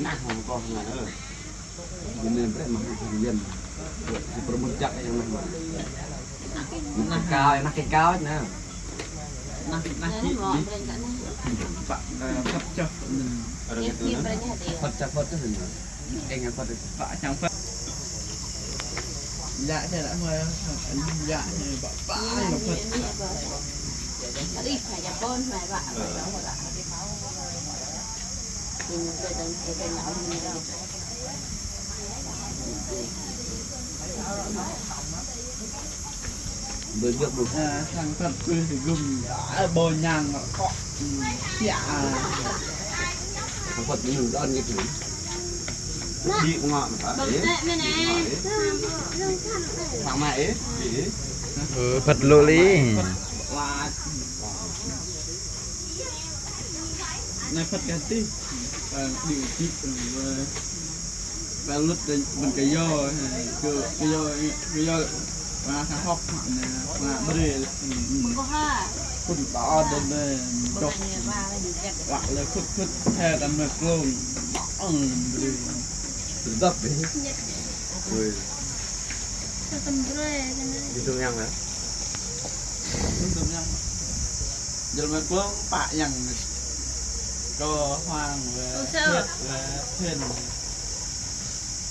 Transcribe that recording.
ນະ ກໍນະ ເອີ ຢູ່ໃນແບບມາຮຽນ ຊິປະມວນຈັກຫຍັງນະ ນັກກາວ ນັກກາວນະ ນັກ ນັກກິ ປະ ເອີ ພັດຈະ ພັດຈະ ພັດຈະ ເອັງ ພັດຈະ ປະ ຈັງ ພັດ ຢະ ໃຊ່ລະ ເມື່ອ ຢະ ປະ ປະ ພັດ Bơ gấp luôn. À, thằng Phật cứ thì gùm, à, bơ nhang nó có. Ừ, dạ. Thằng Phật mình đón cái thứ. Đi cũng ngọ mà. Bơ tệ mày này. Thằng mày ấy, đi. ເອີ ພັດໂລລີ ນາຍພັດກະຕິ ເອີ ດິວຈິ ເອີ ແປລົດມັນກະຍໍ ກະຍໍ ກະຍໍມາທາງຮອກ ມາເບຣ ມັນກໍຫາ ຄຸນຕາເດີນເດີນ ຈົກ ລະເລີຍ ຄຶດ ຄຶດ ແທ້ຕາມເມືອງໂກງ ເອີ ເບຣ ດັບເບ ໂອ້ຍ Tôm brơi cho nó. Đi tôm nhang hả? Tôm nhang. Giờ mà có pạ nhang. Có hoang và thiệt và thuyền.